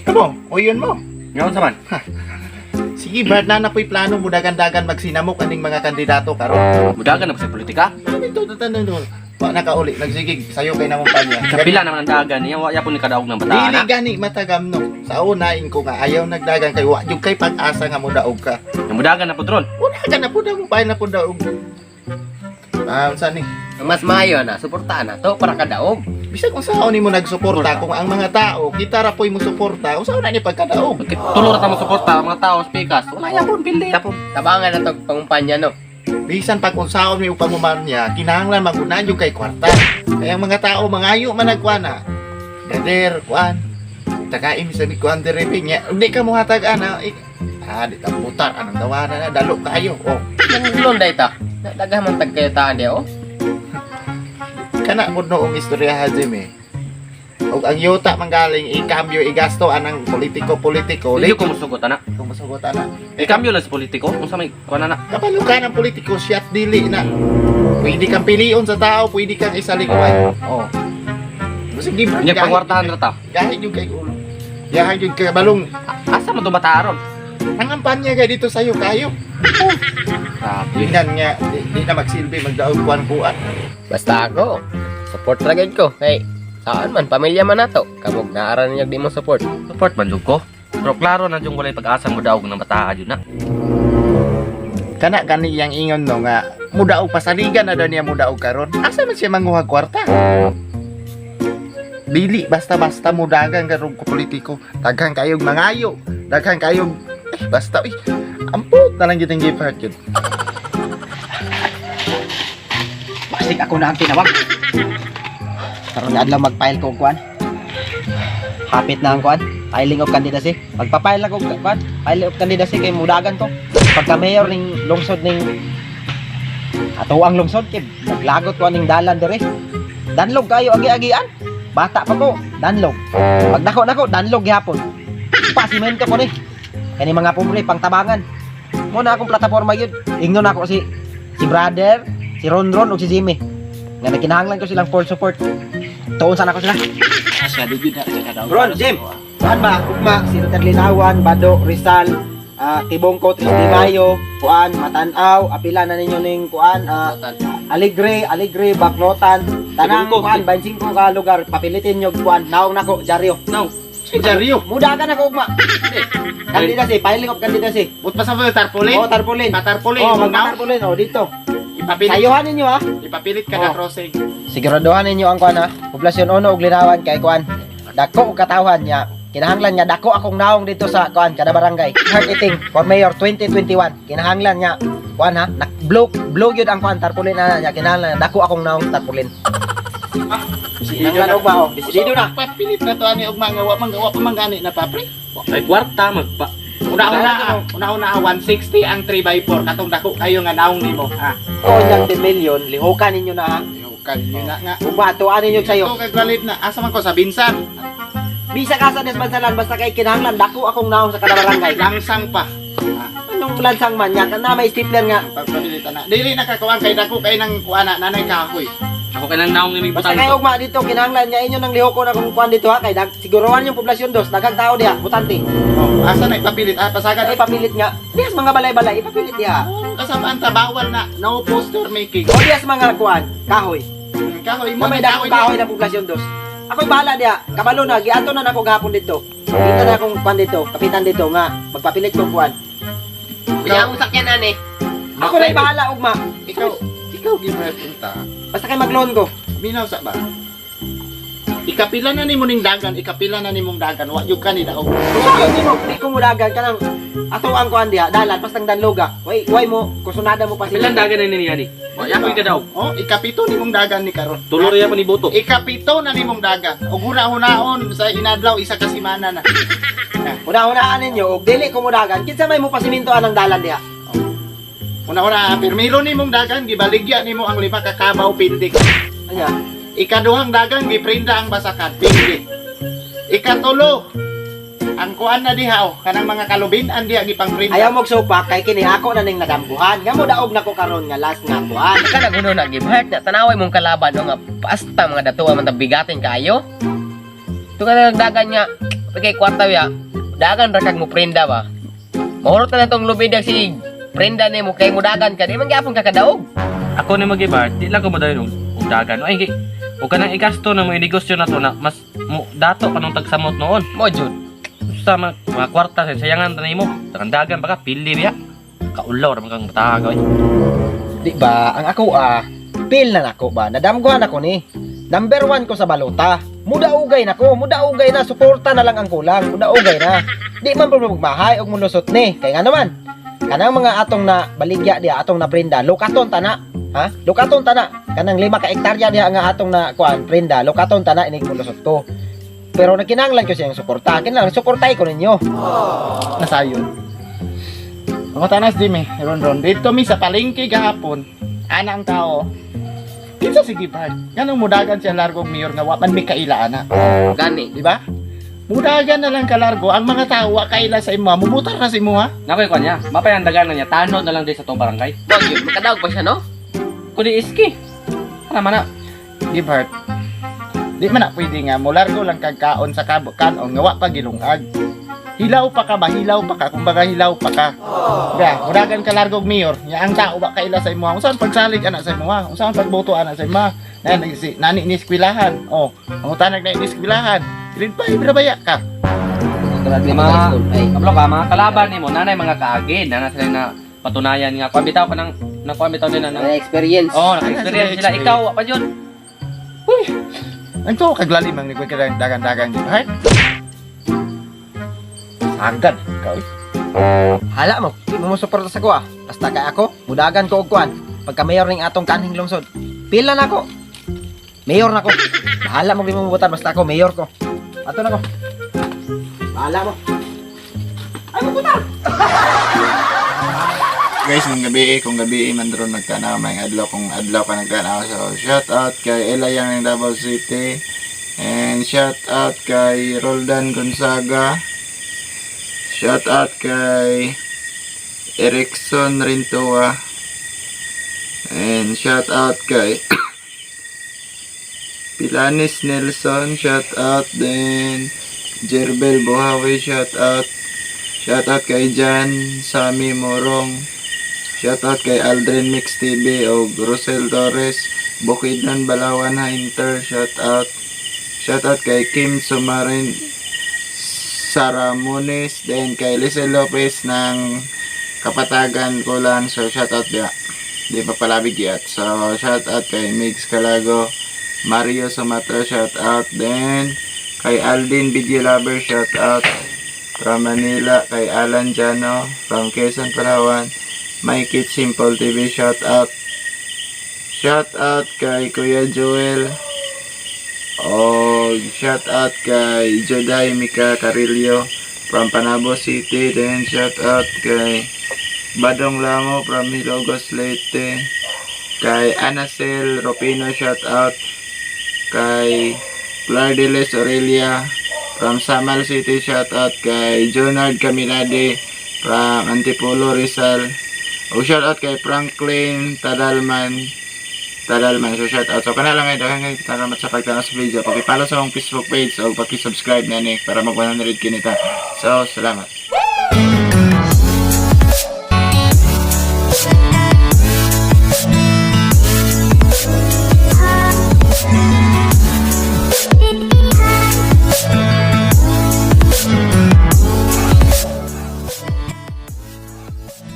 Kamo, uyon mo. Ngayon sa man. Sige, Bert, na na po'y plano mudagan-dagan magsinamok aning mga kandidato karon. Mudagan na ba sa politika? Ano ito, tatanong doon. Wa na kauli, nagsigig, sayo kay namong panya. Kapila naman ang dagan niya, wa yapon ni kadaog ng bataan. Dili gani matagam no. Sa unain ko nga ayaw nagdagan kay wa jud kay pag-asa nga modaog ka. Mudagan na pud ron. Una ka na pud mo pa na pud daog. Ah, unsa ni? Ang mas maayo na, suportahan na to para kadaog. Bisag unsaon nimo nagsuporta kung ang mga tao kita ra po'y mosuporta, unsaon na ni pagkadaog? Tulo ra ta mo suporta ang mga tao sa pikas. Wala yapon pildi yapon. Tabangan na to pangumpanya no. Bisan pag unsaon mi upamuman niya, kinahanglan magunan yung kay kwarta. Kaya ang mga tao mangayo man nagkuana. Brother, kuan. Takain sa mi kuan dire niya. Hindi ka mohatag ana. Ah, di ka putar anong dawana na dalo kaayo. Oh, Nang day ta. Daghan man tag kayo taan di oh. Kana pud noong istorya ha Jimmy. Ug ang yuta manggaling ikambyo igasto anang politiko-politiko. Hindi ko musugot ana. Kung masugot ana. Ikambyo lang sa politiko. Unsa may kuan ana? Kabalo ka ng politiko siya at dili na. Pwede kang pilion sa tao, pwede kang isalikuan. Oh. Sige, bro. Nya pangwartahan ra ta. Gahi yung kay ulo. Yahan yung kay balong. Asa man to bata ron? Nangampanya kay dito sa'yo kayo. Grabe. Tingnan nga, di na magsilbi, magdaog kuan-kuan. Basta ako, support ra gyud ko. Kay saan man pamilya man nato. Kamog naaran niya di mo support. Support man jud ko. Pero klaro na jung walay pag-asa mo daog ng bataa jud na. Kana gani yang ingon no nga, mudaog pasaligan na daw niya mudaog karon. Asa man siya manguha kwarta? Dili basta-basta mudagan karon ko politiko. Daghan kayong mangayo, daghan kayong eh, basta eh. Ampot na lang gyud ang give heart yun. Basig ako na ang tinawag. Karon nga adlaw mag-file ko og kuan. Hapit na ang kuan. Filing of candidacy. Magpa-file ako og kuan. Filing of candidacy kay mudagan to. Pagka mayor ning lungsod ning ato ang lungsod kay naglagot ko aning dalan dire. Danlog kayo agi-agian. Bata pa ko, danlog. Pag dako nako, danlog gihapon. Pasimento ko ni. Kani mga pobre pangtabangan. Mo na akong plataporma yun. Ingnon ako si si brother, si Ronron ug si Jimmy. Nga nagkinahanglan ko silang full support. Tuon sana ko sila. Ron, Jim. Kuan ba? Ugma, si Terlinawan, Bado, Rizal, Tibongko, Tres de Mayo, Kuan, Matanaw, apila na ninyo ning Kuan, Alegre, Alegre, Baklotan, Tanang Tibongko. Kuan, 25 ka lugar, papilitin nyo Kuan, naong nako, Jaryo. Si Dario, Muda ka na ko ugma. Candidacy, filing of candidacy. but pa sa mga tarpaulin. Oh, tarpaulin. Patarpaulin, Oh, oh, magpatarpaulin, oh, dito. Ipapilit, Sayuhan ninyo ha. ipapilit ka na Oh. crossing. Siguraduhan ninyo ang kuan ha. Poblasyon 1 ug Linawan kay kuan. Dako og katawhan niya. Kinahanglan nga dako akong naong dito sa kuan kada barangay. Heart eating for mayor 2021. Kinahanglan nga kuan ha. Nak blue blue gyud ang kuan tarpaulin na niya. Kinahanglan dako akong naong tarpaulin. Kinahanglan og ba oh. Desidido na. Papilit na to ani og mga wa man wa pa man gani na pa pre. Ay kwarta magpa. Una-una, una-una 160 ang 3x4 katong dako kayo nga naong nimo. Ah, O niyang 10 million lihokan ninyo na ha. lihukan yun na nga. Ugma tuan ninyo sayo. Ito kay galit na asa man ko sa Binsan, Bisa ka sa desbansalan basta kay kinahanglan dako akong naong sa kada barangay. langsang pa. Anong lansang man niya kana may stapler nga. Pagpabilit na. Dili na kakuan kay dako kay nang kuana nanay kahoy. Ako kay nang naong ni Basta butang. kayo ugma dito, kinahanglan niya inyo ng lihoko na kung kuan dito ha, kay dag, siguruhan yung poblasyon dos, daghang tao diha, butante. Oh, asa na ipapilit? Ah, pasagan. Ay ipapilit nga. Diha sa mga balay-balay, ipapilit diha. Oh, kasabaan ta bawal na no poster making. O diha sa mga kuan, kahoy. Kahoy mo Na may dakong kahoy na poblasyon dos. Ako'y bahala diha, kabalo na, giato na nako gahapon dito. Kita na akong kuan dito, kapitan dito nga, magpapilit kong kuan. Kuya ang sakyan ani. Ako na'y bahala ugma. Ikaw, ikaw gibret unta. Basta kay magloan ko. Minaw sa ba? Ikapila na nimo ning dagan, ikapila na nimong dagan, wa jud ka ni daog. Kung nimo, di ko mulagan kanang ato ang kuan diha, dalan bastang danloga. Way, way mo, kusunada mo pa sila. Ilan dagan na niya ni? Wa yapon ka daog. Oh, ikapito nimong dagan ni karon. Tulo ra yapon ni boto. Ikapito na nimong dagan. Ug huna-hunaon sa inadlaw isa ka semana na. Una-unaan ninyo, og dili ko mudagan, kinsa may mo pasimintoan ang dalan diha? Una-una, pirmiro nimong dagan gibaligya nimo ang lima ka kabaw pindik. Anya? Ikaduhang dagan giprinda ang basakan pindik. Ikatulo, ang kuan na diha oh, kanang mga kalubinan diha gipangprinda. Ayaw mo sopa kay kini ako na ning nadambuhan. Nga mo daog nako karon nga last nga kuan. Ka naguno na give heart na tanaway mong kalaban o nga pasta mga datuwa man ta bigatin kaayo. Ito ka nagdagan nga Pagkay kwarta ya, dagan ra kag mo prenda ba. Mahurot na tong lubid ang sige prenda nimo kay mudagan ka, di man gyapon ka kadaog. Ako ni magibar, di lang ko modayon og dagan. Ay, kay ug kanang igasto na mo negosyo na to na mas mo dato kanong tagsamot noon. Mo jud. Sa mga kwarta sa sayangan ta nimo. Dagan baka pili biya. Kaulaw ra man kang bataga oy. Di ba, ang ako ah, pil na nako ba, nadamguhan ako ni. Number one ko sa balota. Mudaugay nako, mudaugay na, suporta na lang ang kulang, mudaugay na. Di man po magmahay og mulusot ni. Kay nga naman, kanang mga atong na baligya diha, atong na prenda, lukaton tana. Ha? Lukaton tana. Kanang 5 ka hektarya diha nga atong na kuan prenda, lukaton tana inig mulusot ko. Pero nagkinahanglan ko siyang suporta. Kinahanglan suportay ko ninyo. Nasayon. Mga tanas di mi, ron ron. Dito mi sa palengke gahapon. Ana ang tao. Kinsa si Gibhard? Nganong mudagan siya largong mayor nga wa man mi kaila ana? Gani. Di ba? Mudagan na lang kalargo ang mga tao wa kaila sa imo, mubutar na sa imo ha. Nakoy ko niya. Mapay ang dagan na niya tanod na lang di sa tong barangay. Mo jud, makadaog pa siya no? Kundi iski. Ana man na. Gibhard. Di man na pwede nga mulargo lang kag kaon sa kanon nga wa pa gilungag. Hilaw pa ka ba? Hilaw pa ka. Kumbaga hilaw pa ka. Ga, mudagan ka largog mayor. Nya ang tao wa kaila sa imo. Unsa pagsalig ana sa imo? Unsa pagboto ana sa imo? Nani si nani ni eskwilahan. Oh, ang utanag na ni eskwilahan. Grade 5 ra baya ka? Grabe Mga- mga school. Ay, Kablo ka mga kalaban nimo nanay mga kaagin nana sila na patunayan nga kuan bitaw ka nang nakuan bitaw nila nang na experience. Oh, naka-experience sila. Ikaw wa pa jud. Ang to kaglalim ang nagwag dagan-dagan Gibhard. Sagad ikaw. Eh. Hala mo, di mo mo suporta sa kuha. Basta kay ako, mudagan ko og kuan. Pagka mayor ning atong kanhing lungsod. Pila na ako. Mayor na ko. Bahala mo di mo mabutan basta ako mayor ko. Ato na ko. Bahala mo. Ay mabutan. Guys, kung gabi eh, kung gabi eh, man ron nagtanaw, may adlaw kung adlaw ka nagtanaw. So, shout out kay Ella Yang ng Davao City. And shout out kay Roldan Gonzaga. Shout out kay Erickson Rintua. And shout out kay Pilanis Nelson, shout out then Jerbel Buhawi, shout out. Shout out kay Jan Sami Morong. Shout out kay Aldrin Mix TV o Rosel Torres, Bukidnon Balawan Hunter, shout out. Shout out kay Kim Sumarin Saramones, then kay Lizelle Lopez ng Kapatagan Kulan. So shout out dia. Di pa palabig yat. So shout out kay Migs Calago, Mario Sumatra, shout out. Then kay Aldin Video Lover, shout out. From Manila, kay Alan Jano, from Quezon, Palawan. My Kid Simple TV, shout out. Shout out kay Kuya Joel. Oh, shout out kay Joday Mika Carillo from Panabo City. Then shout out kay Badong Lamo from Hilogos Leyte. Kay Anacel Ropino, shout out. Kay Flordelis Aurelia from Samal City, shout out. Kay Jonard Camilade from Antipolo Rizal. O shout out kay Franklin Tadalman. Tadalman. So shout out. So kana lang ay daghang kay salamat sa pagtanaw sa video. Paki-follow sa akong Facebook page o paki-subscribe na ni para mag 100 kinita. So salamat.